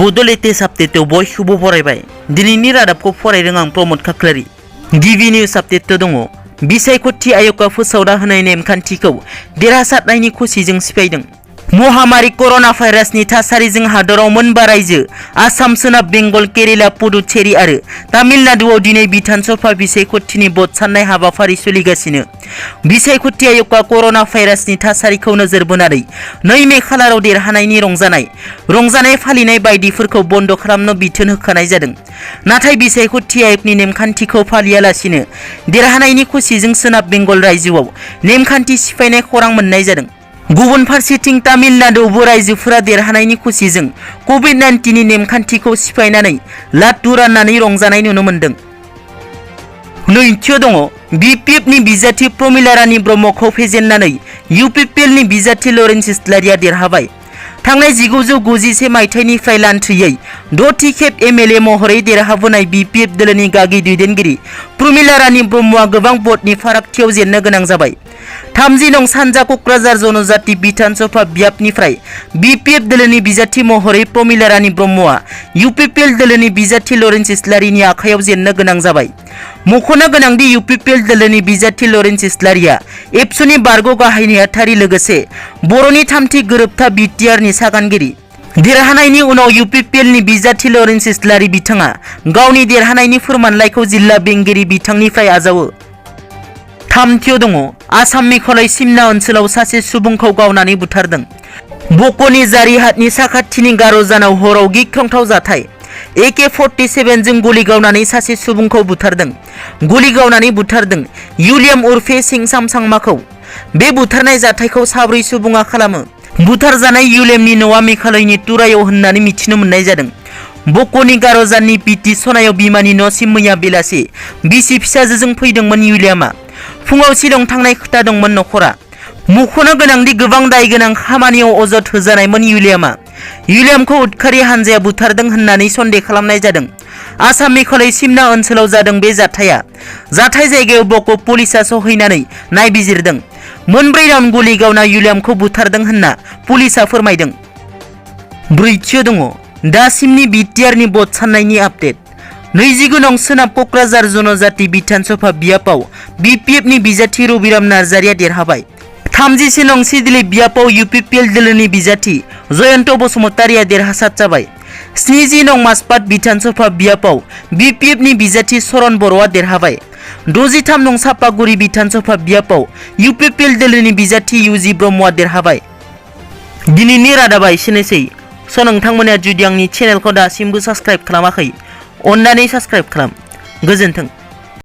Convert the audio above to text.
Bodo latest update बयखौबो फरायबाय दिनैनि रादाबखौ फरायदों आं प्रमोद खाख्लारि गिबि निउज आपडेट दङ बिसायख'थि आय'गआ फोसावना होनाय नेमखान्थिखौ देरहासारनायनि खुसिजों सिफायदों महामारी कोरोना भाइरासनि थासारिजों हादराव मोनबा रायजो आसाम सोनाब बेंगल केरेला पुडुचेरी आरो तामिलनाडुआव दिनै बिधानसभा बिसायख'थिनि भट साननाय हाबाफारि सोलिगासिनो बिसायख'थि आय'गआ कोरोना भाइरासनि थासारिखौ नोजोर बोनानै 2 मे खालाराव देरहानायनि रंजानाय फालिनाय बायदिफोरखौ बन्द खालामनो बिथोन होखानाय जादों नाथाय बिसायख'थि आय'गनि नेमखान्थिखौ फालियालासिनो देरहानायनि खुसिजों सोनाब बेंगल रायजोआव नेमखान्थि सिफायनाय खौरां मोननाय जादों गुबुन फारसेथिं तामिलनाडुआवबो रायजोफोरा देरहानायनि खुसिजों कोविड-19 नि नेमखान्थिखौ सिफायनानै लाट्टु राननानै रंजानाय नुनो मोन्दों नैथियाव दङ बिपिएफनि बिजाथि प्रमिला रानी ब्रह्मखौ फेजेननानै इउपिपिएलनि बिजाथि लरेन्स इस्लारिया देरहाबाय थांनाय 1991 मायथाइनिफ्राय लान्थ्रियै 6थि खेब एमएलए महरै देरहाबोनाय बिपिएफ दोलोनि गागि दैदेनगिरि प्रमिला रानी ब्रह्मआ गोबां भटनि फारागथियाव जेननो गोनां जाबाय 30 नं सानजा क'क्राझार जनजाति बिधानसभा बियाबनिफ्राय बिपिएफ दोलोनि बिजाथि महरै प्रमिला रानी ब्रह्मआ इउपिपिएल दोलोनि बिजाथि लरेन्स इस्लारिनि आखायाव जेननो गोनां जाबाय मख'नो गोनांदि इउपिपिएल दोलोनि बिजाथि लरेन्स इस्लारिया एबसुनि बारग' गाहाय नेहाथारि लोगोसे बर'नि 3थि गोरोबथा बिटिआरनि सागानगिरि देरहानायनि उनाव इउपिपिएलनि बिजाथि लरेन्स इस्लारि बिथाङा गावनि देरहानायनि फोरमानलाइखौ जिल्ला बेंगिरि बिथांनिफ्राय आजावो थामथियाव दङ आसाम मेघालय सिमना ओनसोलाव सासे सुबुंखौ गावनानै बुथारदों बक'नि जारिहाटनि साखाथिनि गार'जानाव हराव गिख्रंथाव जाथाय AK-47 जों गुलि गावनानै सासे सुबुंखौ बुथारदों युलियाम उर्फे सिं सामसांमाखौ बे बुथारनाय जाथायखौ 4 सुबुङा खालामो बुथारजानाय युलियामनि न'आ मेघालयनि तुरायाव होननानै मिथिनो मोननाय जादों बक'नि गार'जाननि पिटि सनायाव बिमानि न'सिम मैया बेलासि बिसि फिसाजोजों फैदोंमोन युलियामा फुङाव शिलं थांनाय खोथा दंमोन नखरा मख'नो गोनांदि गोबां दाय गोनां खामानियाव अजद होजानायमोन युलियामखौ उदखारि हानजाया बुथारदों होननानै सन्देह खालामनाय जादों आसाम मेघालय सिमना ओनसोलाव जादों बे जाथाय जायगायाव बक' पुलिसा सहैनानै नायबिजिरदों मोनब्रै राउन्ड गुलि गावना युलियामखौ बुथारदों होनना पुलिसा फोरमायदों ब्रैथियाव दङ दासिमनि बिटिआरनि भट साननायनि आपडेट 29 नं सोनाब क'क्राझार जनजाति बिधानसभा बियाबाव बिपिएफनि बिजाथि रबिराम नार्जारिया देरहाबाय 30 नं सिडली बियाबाव इउपिपिएल दोलोनि बिजाथि जयन्त बसुमतारिया देरहासार जाबाय 70 नं मासपाट बिधानसभा बियाबाव बिपिएफनि बिजाथि सरन बर'आ देरहाबाय 63 नं सापागुरि बिधानसभा बियाबाव इउपिपिएल दोलोनि बिजाथि इउजि ब्रह्मआ देरहाबाय दिनैनि रादाबा एसेनोसै नोंथांमोना जुदि आंनि चेनेलखौ दासिमबो साबस्क्राइब खालामाखै अन्नानै साबस्क्राइब खालाम गोजोन्थों।